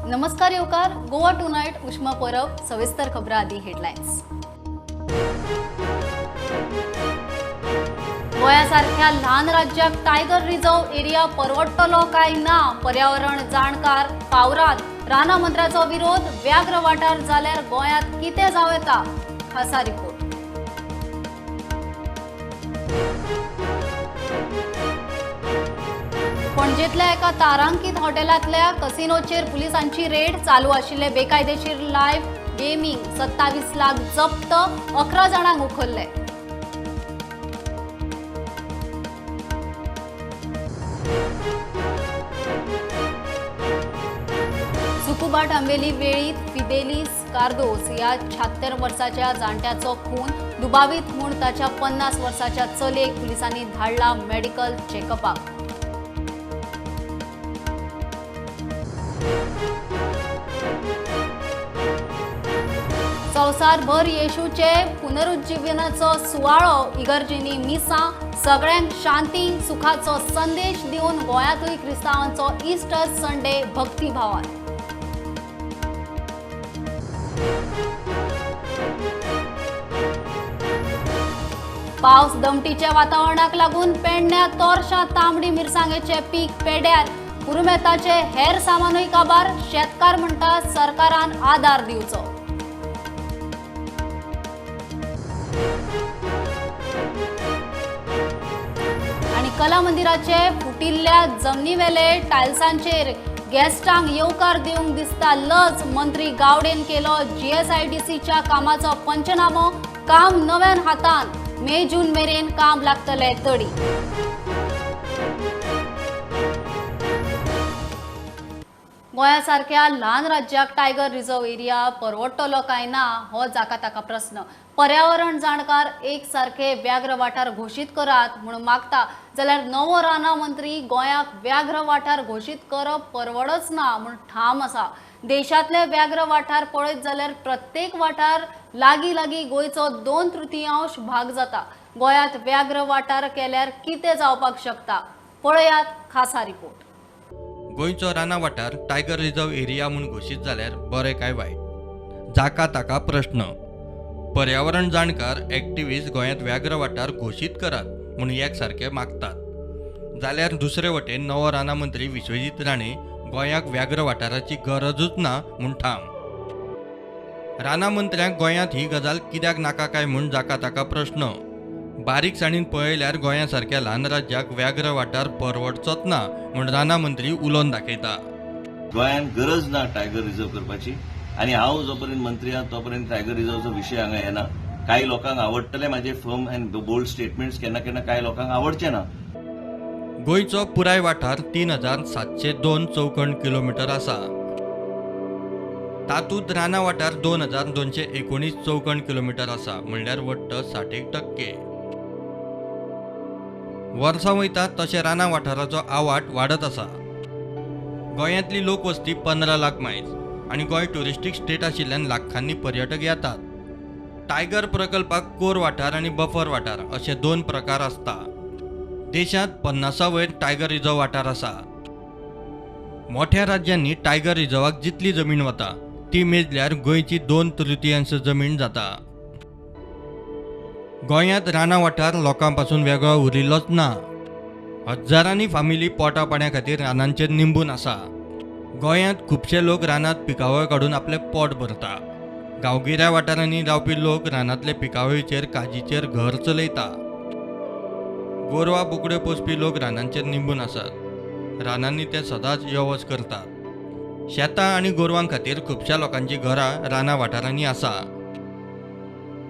नमस्कार येवकार गोवा टुनायट उष्मा परब सविस्तर खबरां आदी हेडलायन्स। गोंयासारख्या ल्हान राज्याक टायगर रिझर्व एरिया परवडटलो काय ना, पर्यावरण जाणकार पावरात। रानां मंत्र्याचो विरोध, व्याघ्र वाठार जाल्यार गोंयांत कितें जावं येता, खासा रिपोर्ट। पणजेंतल्या एका तारांकित हॉटेलांतल्या कसिनोचेर पुलिसांची रेड, चालू आशिल्ले बेकायदेशीर लायव्ह गेमिंग 27 लाख जप्त, 11 जाणांक उखल्ले। सुकुबाट आंबेली वेळीत फिदेलीस कार्दोस ह्या 76 वर्साच्या जाणट्याचो खून, दुबावीत म्हूण ताच्या 50 वर्साच्या चलयेक पुलिसांनी धाडला मेडिकल चेकअपाक। संवसारभर येशूचे पुनरुज्जीवनाचो सुवाळो, इगर्जींनी मिसां, सगळ्यांक शांती सुखाचो संदेश दिवन गोंयांतूय क्रिस्तांवांचो इस्टर संडे भक्तिभावान। पावस दमटीच्या वातावरणाक लागून पेडण्या तोरशा तांबडी मिरसांगेचे पीक पेड्यार, पुरुमेताचे हेर सामानूय काबार, शेतकार म्हणटा सरकारान आदार दिवचो। आनी कला मंदिराचे फुटिल्ल्या जमनीवेले टायल्सांचेर गेस्टांक येवकार दिवंक दिसता लज, मंत्री गावडेन केलो जीएसआयडीसीच्या कामाचो पंचनामो, काम नव्यान हातान, मे जून मेरेन काम लागतले तडी। गोंयासारख्या ल्हान राज्याक टायगर रिझर्व एरिया परवडटलो काय ना हो जाका ताका प्रस्न। पर्यावरण जाणकार एक सारखे व्याघ्र वाठार घोशीत करात म्हूण मागता, जाल्यार नवो रानां मंत्री गोंयाक व्याघ्र वाठार घोशीत करप परवडच ना म्हूण ठाम आसा। देशांतले व्याघ्र वाठार पळयत जाल्यार प्रत्येक वाठार लागीं लागीं गोंयचो 2/3 भाग जाता। गोंयांत व्याघ्र वाठार केल्यार कितें जावपाक शकता, पळयात खासा रिपोर्ट। गोंयचो रानां वाठार टायगर रिझर्व एरिया म्हूण घोशीत जाल्यार बरें काय वायट, जाका ताका प्रश्न। पर्यावरण जाणकार एक्टिविस्ट गोंयांत व्याघ्र वाठार घोशीत करात म्हूण एक सारके मागतात, जाल्यार दुसरे वटेन नवो रानां मंत्री विश्वजीत राणे गोंयाक व्याघ्र वाठाराची गरजूच ना म्हूण ठाम। रानां मंत्र्यांक गोंयांत ही गजाल कित्याक नाका काय म्हूण जाका ताका प्रश्न। बारीकसाणीन पळयल्यार गोंया सारक्या ल्हान राज्याक व्याघ्र वाठार परवडचोच ना म्हूण रानां मंत्री उलोवन दाखयता। गोंयांत गरज ना टायगर रिझर्व करपाची, आनी हांव जो पर्यंत मंत्री आहा तो पर्यंत टायगर रिझर्वचो विशय हांगा येना। कांय लोकांक आवडटले म्हाजे फर्म अँड बोल्ड स्टेटमेंट्स, केन्ना केन्ना कांय लोकांक आवडचे ना। गोंयचो पुराय वाठार 3702 चौखण किलोमिटर आसा, तातूंत रानां वाठार 2219 चौखण किलोमिटर आसा, म्हणल्यार वट्ट 60%। वर्सां वयतात तशें रानां वाठाराचो आवाट वाडत आसा। गोंयांतली लोकवस्ती 15 लाख मायल्स आनी गोंय ट्युरिस्टीक स्टेट आशिल्ल्यान लाखांनी पर्यटक येतात। टायगर प्रकल्पाक कोर वाठार आनी बफर वाठार अशे 2 प्रकार आसता। देशांत 50 वयर टायगर रिझर्व वाठार आसा। मोठ्या राज्यांनी टायगर रिझर्वाक जितली जमीन वता ती मेजल्यार गोंयची 2/3 जमीन जाता। गोंयांत रानां वाठार लोकां पासून वेगळो उरिल्लोच ना। हजारांनी फामिली पोटा पाण्या खातीर रानांचेर निंबून आसा। गोंयांत खुबशे लोक रानांत पिकावळ काडून आपलें पोट भरता। गांवगिऱ्या वाठारांनी रावपी लोक रानांतले पिकावळीचेर काजीचेर घर चलयता। गोरवां बोकड्यो पोसपी लोक रानांचेर निंबून आसात। रानांनी ते सदांच यो वच करतात। शेतां आनी गोरवां खातीर खुबश्या लोकांची घरां रानां वाठारांनी आसा।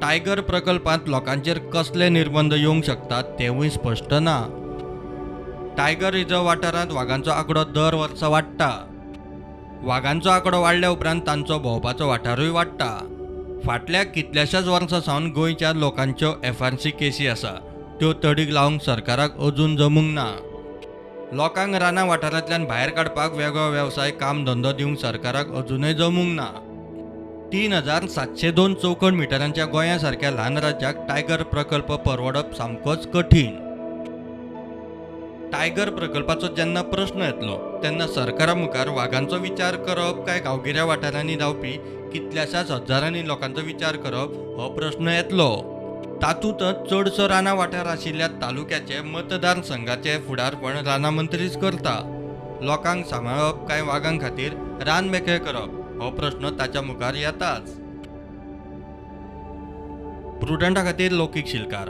टायगर प्रकल्पांत लोकांचेर कसले निर्बंध येवंक शकतात तेवूय स्पश्ट ना। टायगर रिझर्व वाठारांत वागांचो आंकडो दर वर्सा वाडटा। वागांचो आंकडो वाडल्या उपरांत तांचो भोंवपाचो वाठारूय वाडटा। फाटल्या कितल्याशाच वर्सां सावन गोंयच्या लोकांच्यो एफआरसी केसी आसा, त्यो तडीक लावंक सरकाराक अजून जमूंक ना। लोकांक रानां वाठारांतल्यान भायर काडपाक वेगळो वेवसाय काम धंदो दिवंक सरकाराक अजूनय जमूंक ना। 3702 चौखण मिटरांच्या गोंया सारक्या ल्हान राज्याक टायगर प्रकल्प परवडप सामकोच कठीण। टायगर प्रकल्पाचो जेन्ना प्रश्न येतलो तेन्ना सरकारा मुखार वागांचो विचार करप काय गांवगिऱ्या वाठारांनी रावपी कितल्याशाच हजारांनी लोकांचो विचार करप हो प्रश्न येतलो. तातूंतच चडसो रानां वाठार आशिल्ल्या तालुक्याचे मतदारसंघाचे फुडारपण रानां मंत्रीच करता. लोकांक सांबाळप काय वागां खातीर रान मेकळें करप हो प्रश्न ताच्या मुखार येताच. प्रुडंटा खातीर लौकीक शिलकार.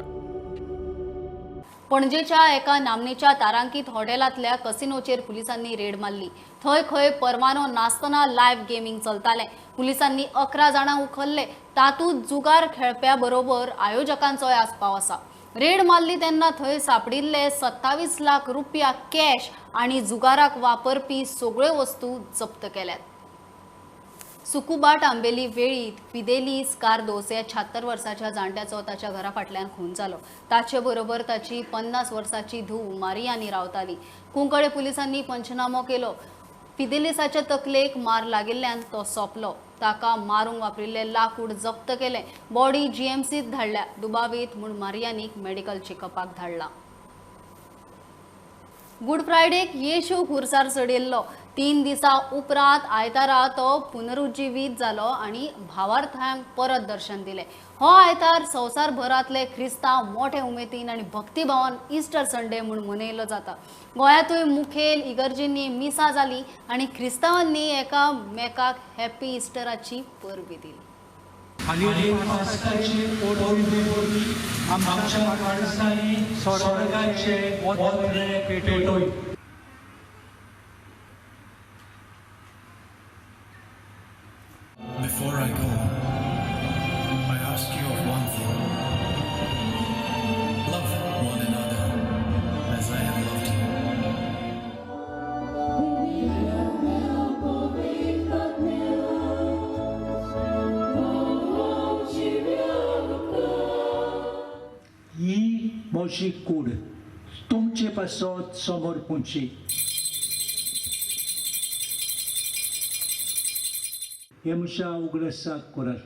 पणजेच्या एका नामनेच्या तारांकित हॉटेलांतल्या कसिनोचेर पुलिसांनी रेड मारली. थंय खंय परवानो नासतना लायव्ह गेमिंग चलतालें. पुलिसांनी 11 जाणांक उखल्ले. तातूंत जुगार खेळप्या बरोबर आयोजकांचोय आस्पाव आसा. रेड मारली तेन्ना थंय सापडिल्ले 27 लाख रुपया कॅश आनी जुगाराक वापरपी सगळ्यो वस्तू जप्त केल्यात. सुकुबाट आंबेली वेळीत फिदेलीस कार्दोस ह्या 76 वर्साच्या जाणट्याचो ताच्या घरा फाटल्यान खून जालो. ताचे बरोबर ताची 50 वर्साची धूव मारियानी रावताली. कुंकळे पुलिसांनी पंचनामो केलो. फिदेलिसाच्या तकलेक मार लागिल्ल्यान तो सोंपलो. ताका मारूंक वापरिल्ले लाकूड जप्त केलें. बॉडी जीएमसीत धाडल्या. दुबावीत म्हूण मारियानीक मेडिकल चेकअपाक धाडला. गुड फ्रायडेक येशू खुर्सार चडिल्लो. 3 दिसां उपरांत आयतारा तो पुनरुज्जीवीत जालो आनी भावार्थ्यांक परत दर्शन दिलें. हो आयतार संवसारभरांतले क्रिस्तांव मोठे उमेदीन आनी भक्तिभावान इस्टर संडे म्हूण मनयलो जाता. गोंयांतूय मुखेल इगर्जींनी मिसां जाली आनी क्रिस्तांवांनी एकामेकाक हॅपी इस्टराची परबी दिली. Before I go, I ask you of one thing. Love one another as I have loved you. ही म्हजी कूड तुमचे पासत समर्पूंची. हे म्हज्या उगडासाक करात.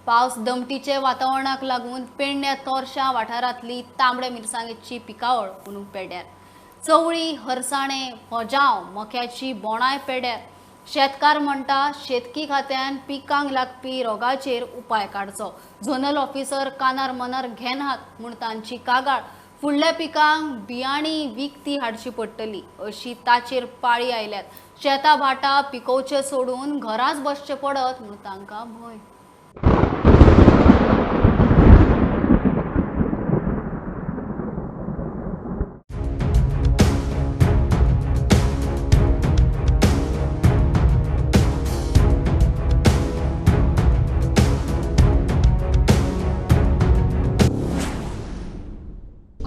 पावस दमटीचे वातावरणाक लागून पेडण्या तोरशा वाठारांतली तांबडे मिरसांगेची पिकावळ अंदू पेड्यार. चवळी, हरसाणे, होजांव, मक्याची बोणाय पेड्यार. शेतकार म्हणटा शेतकी खात्यान पिकांक लागपी रोगाचेर उपाय काडचो. झोनल ऑफिसर कानार मनार घेनात म्हूण तांची कागाळ. फुडल्या पिकांक बियाणी विकती हाडची पडटली अशी ताचेर पाळी आयल्यात. शेतां भाटां पिकोवचें सोडून घरांच बसचें पडत म्हूण तांकां भंय.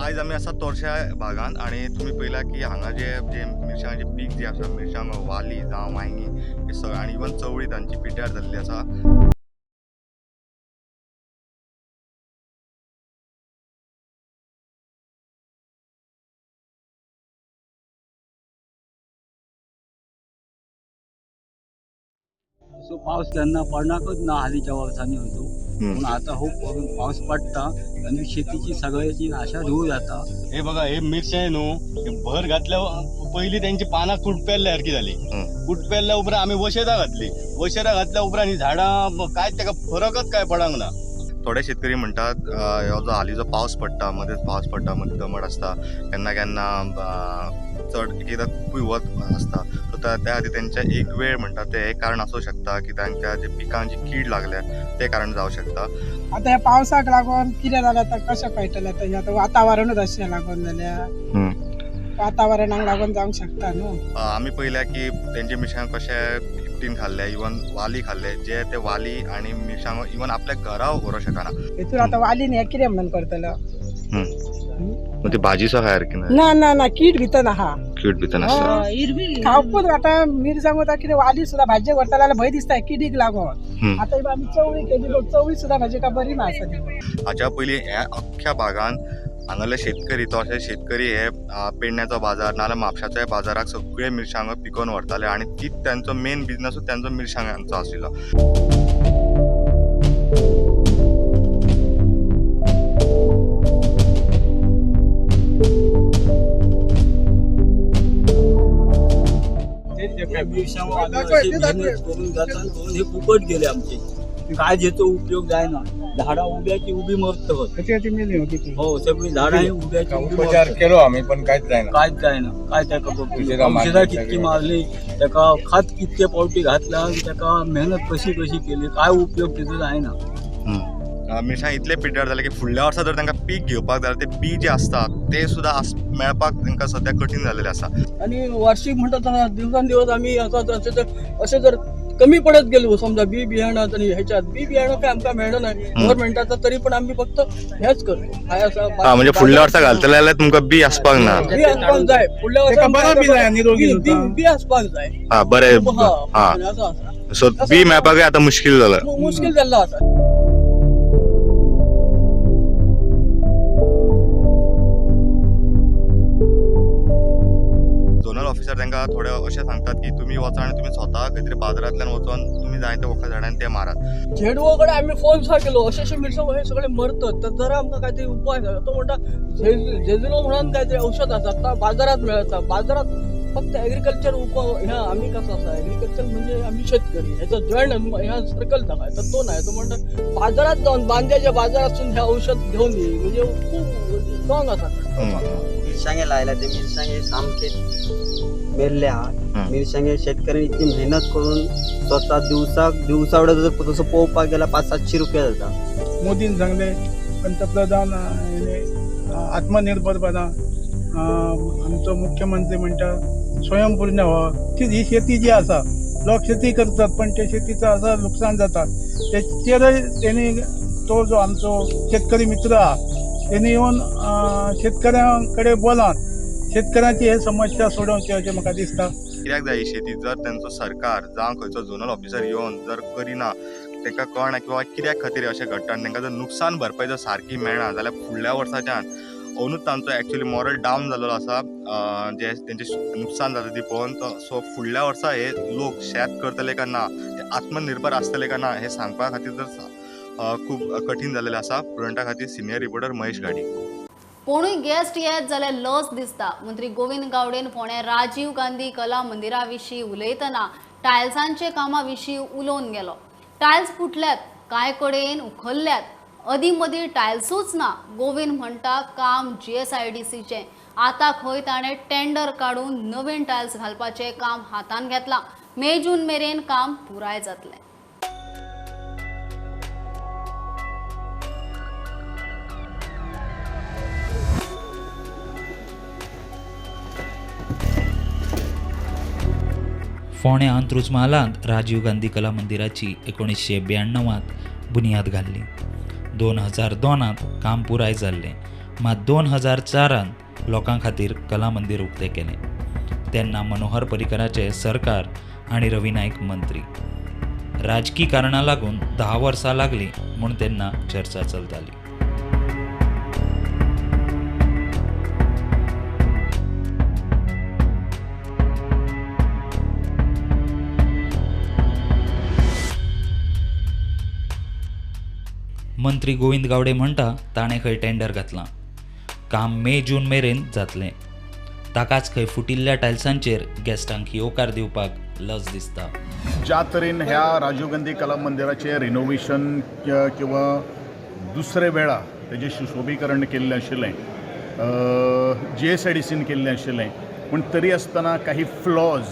आयज आमी आसा तोरश्या भागांत आनी तुमी पळयला की हांगा जे जे मिरसांगाचें पीक जें आसा, मिरसांग, वाली जावं वांयगीं हे सगळें आनी इवन चवळी तांची पिड्ड्यार जाल्ली आसा. असो पावस केन्ना पडनाकच ना हालींच्या वर्सांनी अंदू, पूण आतां खूब पावस पडटा आनी शेतीची सगळ्याची आशा धूव जाता. हे बघा, हे मिरसांग न्हू हे भर घातल्या पयलीं तेंची पानां कुटपेल्ल्या सारकी जाली. कुटपेल्ल्या उपरांत आमी वशेदां घातली. वशेदां घातल्या उपरांत ही झाडां काय तेका फरकच काय पडूंक ना. थोडे शेतकरी म्हणटात हो जो हालीं जो पावस पडटा, मदेंच पावस पडटा, मदीं दमट आसता, केन्ना केन्ना चड एक एकदां खुबूय वत आसता. सो त्या खातीर तेंच्या एक वेळ म्हणटा ते हें कारण आसूं शकता की तांच्या जे पिकांक जी कीड लागल्या तें कारण जावं शकता. आतां ह्या पावसाक लागून कितें जालें आतां कशें कळटलें आतां हें आतां वातावरणूच अशें लागून जाल्यार वातावरणाक लागून जावंक शकता न्हू. आमी पळयल्या की तेंचे मिरसांग कशे इपटीन खाल्ले, इवन वाली खाल्ले, जे ते वाली आनी मिरसांगो इवन आपल्या घरा व्हरूंक शकना. हितून आतां वालीन हें कितें म्हणून करतलो? ती भाजी सो खाय सारकी ना ना ना, कीड भितर आहा, कीड भितर आसता. खावपूच आतां मिरसांगो आतां कितें वाली सुद्दां भाजये व्हरता जाल्यार भंय दिसता किडीक लागून. आतां आमी चवळी केली, चवळी सुद्दां भाजी काय बरी ना आसा. हाच्या पयलीं ह्या अख्ख्या भागान हांगासरले शेतकरी, तो अशे शेतकरी हे पेडण्याचो बाजार नाजाल्यार म्हापशाच्या बाजाराक सगळे मिरसांगो पिकोवन व्हरताले आनी तीच तांचो मेन बिजनसूच तांचो मिरसांगांचो आशिल्लो. मिरसांगो आमी अशी मेहनत करून जाता करून हे फुकट गेले आमचे, काय जेचो उपयोग जायना. झाडां उब्याची उबी मरतत. हो, सगळी झाडां ही उब्याची उबी उपचार मरतत. केलो आमी पण कांयच जायना, कांयच जायना. काय ताका औषधां कितकी मारली, ताका खात कितके पावटी घातला, ताका मेहनत कशी कशी केली, काय उपयोग तेजो जायना. मिरसांग इतले पिड्ड्यार जाले की फुडल्या वर्सा जर तांकां पीक घेवपाक जाल्यार ते बी जे आसता ते सुद्दां मेळपाक तांकां सद्या कठीण जाल्लें आसा. आनी वार्षिक म्हणटा दिवसान दिवस आमी अशें जर कमी पडत गेलो समजा बी बियाणां आनी ह्याच्यात बी बियाणं काय आमकां मेळना गव्हर्मेंटाचो, तरी पण आमी फक्त हेच करतो. हाय आसा म्हणजे फुडल्या वर्सा घालतले जाल्यार तुमकां बी आसपाक ना, बी आसपाक जाय फुडल्या वर्सा, बी आसपाक जाय. हा बरें, हा सो बी मेळपाकय आतां मुश्कील जाला, मुश्कील जाल्लो आसा. झोनल ऑफिसर तांकां थोडे अशें सांगतात की तुमी वचा आनी तुमी स्वता खंय तरी बाजारांतल्यान वचोन तुमी जाय ते वखद हाडा आनी ते मारात. झेडवो कडेन आमी फोन सुद्दां केलो, अशें अशें मिरसांगो हे सगळे मरतात, तर जरा आमकां कांय तरी उपाय जाय. तो म्हणटा झेझलो म्हणून कांय तरी औषध आसा, बाजारात मेळता. बाजारात फक्त एग्रीकल्चर उपाय ह्या आमी कसो आसा, एग्रीकल्चर म्हणजे आमी शेतकरी, हेचो जॉयंट ह्या सर्कल जाका, तर तो नाही. तो म्हणटा बाजारात जावन बांद्याच्या बाजारातसून हे औषध घेवन ये, म्हणजे खूब रॉंग आसा. मिरसांगे लायल्या ते मिरसांगे सामके मेल्ले आहा. मिरसांगे शेतकऱ्यांनी इतली मेहनत करून स्वतः दिवसाक दिवसावडो जर तसो पळोवपाक गेल्यार 500-700 रुपया जाता. मोदीन सांगले पंतप्रधान आत्मनिर्भर बना, आमचो मुख्यमंत्री म्हणटा स्वयंपूर्ण व्हा. ती ही शेती जी आसा, लोक शेती करतात पण ते शेतीचा असा नुकसान जाता, तेचेरय तेणी तो जो आमचो शेतकरी मित्र आहा तेणी येवन शेतकऱ्यां कडेन बोलान शेतकऱ्यांची हे समस्या सोडोवची अशें म्हाका दिसता. कित्याक जाय ही शेती जर तेंचो सरकार जावं खंयचो झोनल ऑफिसर येवन जर करिना, तांकां कळना की बाबा कित्याक खातीर अशें घडटा आनी तांकां जर नुकसान भरपाई जर सारकी मेळना जाल्यार फुडल्या वर्साच्यान अंदूच तांचो एक्चुअली मॉरल डावन जाल्लो आसा, जे तेंचें नुकसान जाता ती पळोवन. सो फुडल्या वर्सा हे लोक शेत करतले काय ना, ते आत्मनिर्भर आसतले काय ना, हें सांगपा खातीर जर खूब कठीण जाल्लें आसा. प्रुडंटा खातीर सिनियर रिपोर्टर महेश घाडी. कोणूय गेस्ट येत जाल्यार लस दिसता. मंत्री गोविंद गावडेन फोंड्या राजीव गांधी कला मंदिरा विशीं उलयतना टायल्सांचे कामा विशीं उलोवन गेलो. टायल्स फुटल्यात, कांय कडेन उखल्ल्यात, अदीं मदीं टायल्सूच ना. गोविंद म्हणटा काम GSIDCचें, आतां खंय ताणें टेंडर काडून नवीन टायल्स घालपाचें काम हातान घेतलां. मे जून मेरेन काम पुराय जातलें. फोंड्या अंत्रुज म्हालांत राजीव गांधी कला मंदिराची 1992 बुन्याद घाल्ली. 2002 काम पुराय जाल्लें, मात 2004 लोकां खातीर कला मंदीर उक्तें केलें. तेन्ना मनोहर पर्रीकराचें सरकार आनी रवी नायक मंत्री. राजकी कारणां लागून 10 वर्सां लागलीं म्हूण तेन्ना चर्चा चलताली. मंत्री गोविंद गावडे म्हणटा ताणें खंय टेंडर घातलां, काम मे जून मेरेन जातलें. ताकाच खंय फुटिल्ल्या टायल्सांचेर गेस्टांक येवकार दिवपाक लज दिसता. ज्या तरेन ह्या राजीव गांधी कला मंदिराचें रिनोवेशन किंवा दुसरे वेळा तेजें सुशोभीकरण केल्लें आशिल्लें, GSIDCन केल्लें आशिल्लें, पूण तरी आसतना काही फ्लॉज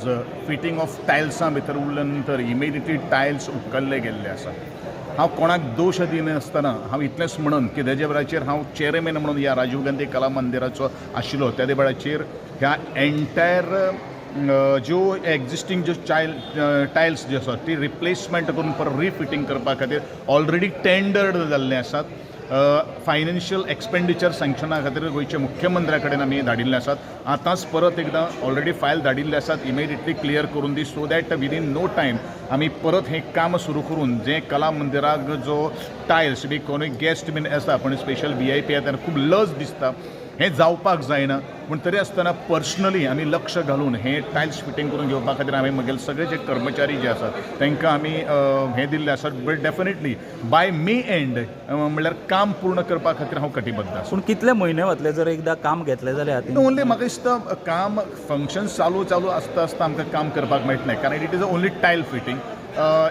फिटींग ऑफ टायल्सां भितर उरले नंतर इमिडिएटली टायल्स उखल्ले गेल्ले आसा. हांव कोणाक दोश दिनासतना हांव इतलेंच म्हणून की तेज्या वेळाचेर हांव चेअरमॅन म्हणून ह्या राजीव गांधी कला मंदिराचो आशिल्लो त्या वेळाचेर ह्या एन्टायर ज्यो एग्जिस्टींग ज्यो टायल्स ज्यो आसा ती रिप्लेसमेंट करून परत रिफिटींग करपा खातीर ऑलरेडी टेंडर्ड जाल्ले आसात. फायनान्शियल एक्सपेंडिचर सँक्शना खातीर गोंयच्या मुख्यमंत्र्या कडेन आमी धाडिल्ले आसात. आतांच परत एकदां ऑलरेडी फायल धाडिल्ले आसात, इमिडिएटली क्लियर करून दी so that within no time आमी परत हें काम सुरू करून जें कला मंदिराक जो टायल्स बी कोणूय गेस्ट बीन आसा पण स्पेशल VIP येता खूब लज दिसता, हें जावपाक जायना. पूण तरी आसतना पर्सनली आमी लक्ष घालून हें टायल्स फिटींग करून घेवपा खातीर आमी म्हगेले सगळे जे कर्मचारी जे आसात तांकां आमी हें दिल्लें आसा. But definitely by May end म्हणल्यार काम पूर्ण करपा खातीर हांव कटिबद्ध आसा. पूण कितले म्हयने वतले जर एकदां काम घेतलें जाल्यार? ओनली म्हाका दिसता काम फंक्शन चालू चालू आसता आसता आमकां काम करपाक मेळटलें, कारण it is only tile fitting.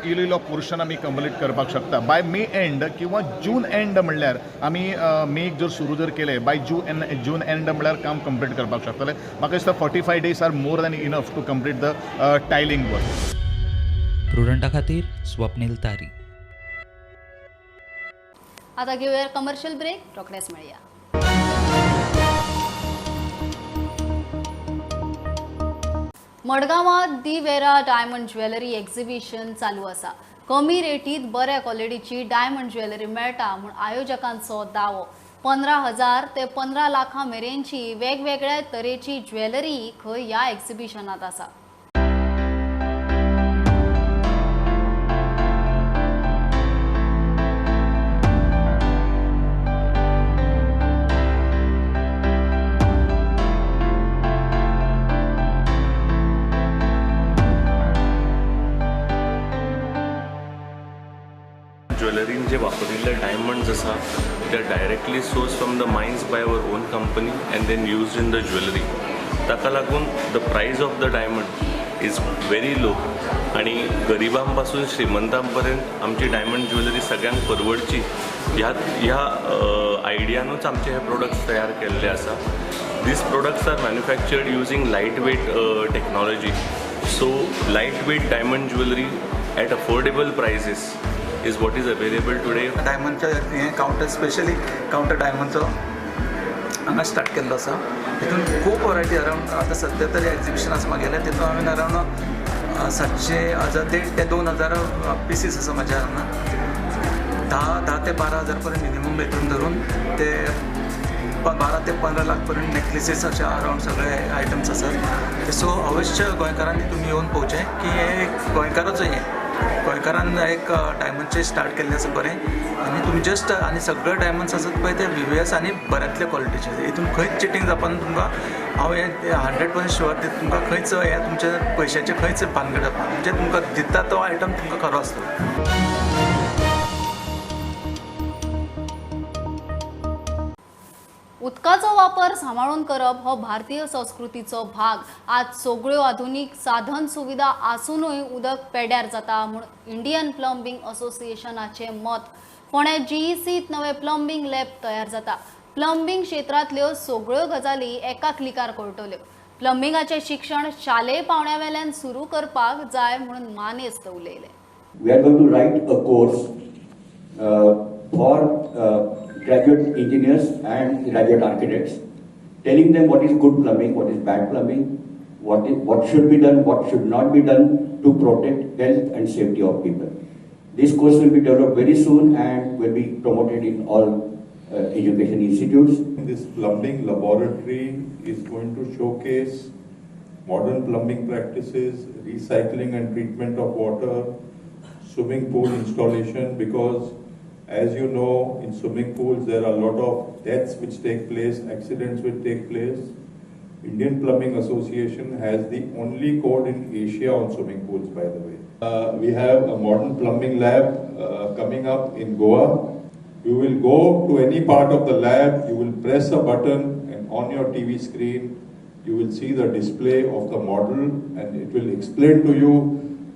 इलो इलो पोर्शन आमी कंप्लीट करपाक शकता बाय मे एंड किंवा जून एंड म्हणल्यार आमी मेक जर सुरू जर केलें बाय जून एंड म्हणल्यार काम कंप्लीट करपाक शकतले. म्हाका दिसता 45 days are more than enough to complete the tiling work. प्रुडंटा खातीर स्वप्नील तारी. आता घेऊया कमर्शियल ब्रेक, रोखडेच मेळया. मडगांवांत the Vera diamond jewellery exhibition चालू आसा. कमी रेटीत बऱ्या क्वॉलिटीची डायमंड ज्वेलरी मेळटा म्हूण आयोजकांचो दावो. 15,000 ते 15 लाखां मेरेनची वेगवेगळ्या तरेची ज्वेलरी खंय ह्या एक्झिबिशनांत आसा. ज्वेलरीन जे वापरिल्ले डायमंड्स आसा they are directly source from the mines by our own company and then used in the jewellery. ताका लागून the price of the diamond is very low आनी गरिबां पासून श्रीमंतां पर्यंत आमची डायमंड ज्वेलरी सगळ्यांक परवडची ह्या ह्या आयडियानूच आमचे हे प्रोडक्ट्स तयार केल्ले आसा. These products are manufactured using light weight technology. So light weight diamond jewellery at affordable prices is what is available today. डायमंडचे हें कावंटर स्पेशली कावंटर डायमंडचो हांगा स्टार्ट केल्लो आसा. हितून खूब वरायटी अरावंड आतां सद्या तरी एक्झिबिशन आसा म्हागेलें, तितून हांवें अरावंड 700 1.5 ते 2,000 पिसीस आसा म्हाज्या हांगा. 10 ते 12 हजार पर्यंत मिनिमम हितून धरून ते 12 ते 15 लाख पर्यंत नेकलेसीस अशे अरावंड सगळे आयटम्स आसात. सो अवश्य गोंयकारांनी तुमी येवन पळोवचें की हें गोंयकाराचो हें गोंयकारान एक डायमंडचें स्टार्ट केल्लें आसा बरें. आनी तुमी जस्ट आनी सगळे डायमंड्स आसात पळय ते VVS आनी बऱ्यांतले क्वॉलिटीचे, हितून खंयच चिटींग जावपाना तुमकां. हांव हें 100% शुअर दिता तुमकां, खंयच हें तुमच्या पयशाचें खंयच भानगड जावपाना, म्हणजे तुमकां दिता तो आयटम तुमकां खरो आसतलो. उदकाचो वापर सांबाळून करप हो भारतीय संस्कृतीचो भाग. आज सगळ्यो आधुनीक साधन सुविधा आसूनय उदक पेड्यार जाता म्हूण इंडियन प्लंबींग असोसिएशनाचें मत. फोंड्या GECत नवे प्लंबींग लॅब तयार जाता. प्लंबींग क्षेत्रांतल्यो सगळ्यो गजाली एका क्लिकार कळटल्यो. प्लंबिंगाचें शिक्षण शालेय पावंड्या वेल्यान सुरू करपाक जाय म्हणून मानेस्त उलयले. We are going to write a course for graduate engineers and graduate architects, telling them what is good plumbing, what is bad plumbing, what should be done, what should not be done to protect health and safety of people. This course will be developed very soon and will be promoted in all education institutes. This plumbing laboratory is going to showcase modern plumbing practices, recycling and treatment of water, swimming pool installation, because as you know, in swimming pools there are a lot of deaths which take place, accidents which take place. Indian Plumbing Association has the only code in Asia on swimming pools, by the way. We have a modern plumbing lab coming up in Goa. You will go to any part of the lab, you will press a button, and on your TV screen you will see the display of the model, and it will explain to you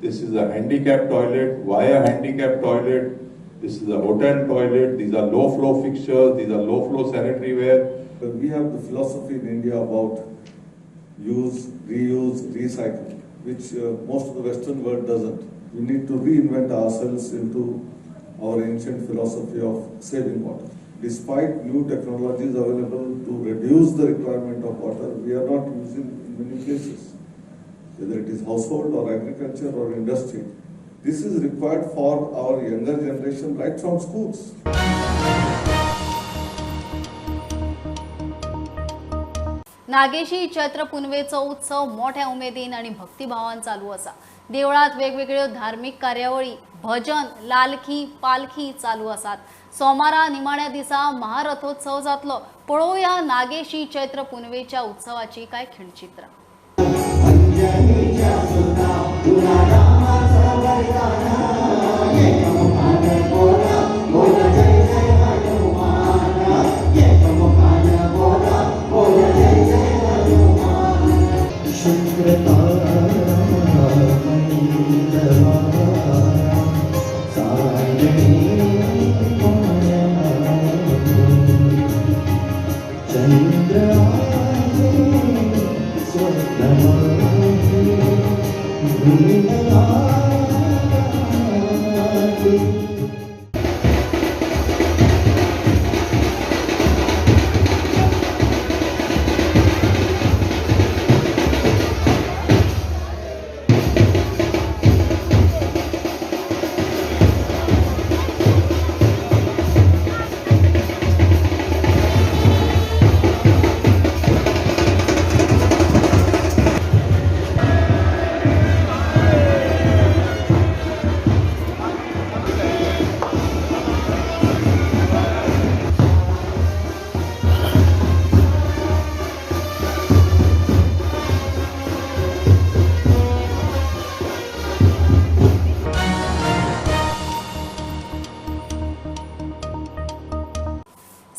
this is a handicapped toilet, why a handicapped toilet, this is a hotel toilet, these are low flow fixtures, these are low flow sanitary ware. We have the philosophy in India about Use, reuse, recycle, which most of the Western world doesn't. We need to reinvent ourselves into our ancient philosophy of saving water. Despite new technologies available to reduce the requirement of water, we are not using in many places, whether it is household or agriculture or industry. This is required for our younger generation right from schools. Nageshi चैत्र पुनवेचो उत्सव मोठ्या उमेदीन आनी भक्तिभावान चालू आसा. देवळात वेगवेगळ्यो धार्मिक कार्यावळी, भजन, लालखी, पालखी चालू आसात. सोमारा निमाण्या दिसा महारथोत्सव जातलो. पळोवया नागेशी चैत्र पुनवेच्या उत्सवाची काय खिणचित्रां.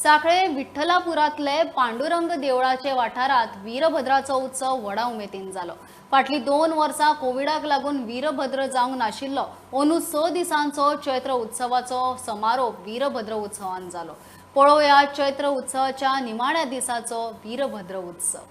साखळे विठ्ठलापुरातले पांडुरंग देवळाचे वाठारात वीरभद्राचो उत्सव व्हडा उमेदीन जालो. फाटली 2 वर्सां कोविडाक लागून वीरभद्र जावंक नाशिल्लो. अंदू 6 दिसांचो चैत्र उत्सवाचो समारोप वीरभद्र उत्सवान जालो. पळोवया चैत्र उत्सवाच्या निमाण्या दिसाचो वीरभद्र उत्सव.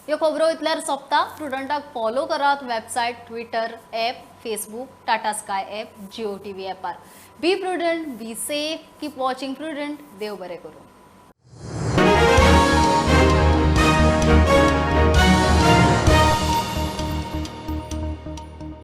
ह्यो खबरो इतल्यार सोंपता. प्रुडंटाक फॉलो करात website, Twitter, app, Facebook, Tata Sky app, Jio TV ॲपार. Be prudent, be safe, keep watching Prudent. देव बरें करूं.